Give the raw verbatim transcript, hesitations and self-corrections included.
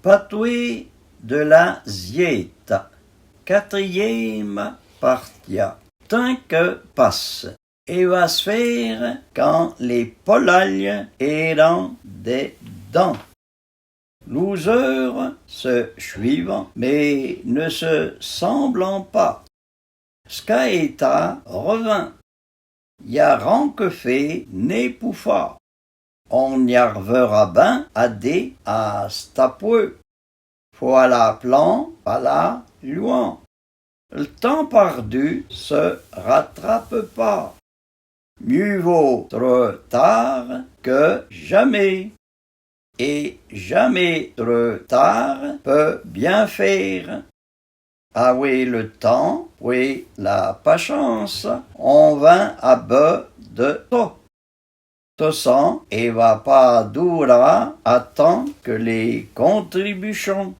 Patwé de la Zyéta, katriyéma partia. Tin ke passe. É va se fére kan lé polalye éran dedan. Lou zheure se shuivan, mé ne se sanblan pa. Ske éta revin. Y a ran ke fé né pou fâ. On y arvera bin adé a stapwé. Fô alâ plan, pa alâ lwin. Le tin pardu se ratrape pa. Myeu vô trô târ ke jamé. É jamé trô târ pe byin fére. Awé le tin, pwé la pachans, on vin a beu de to. To san é va pa dourâ atan ke lé kontribuchon.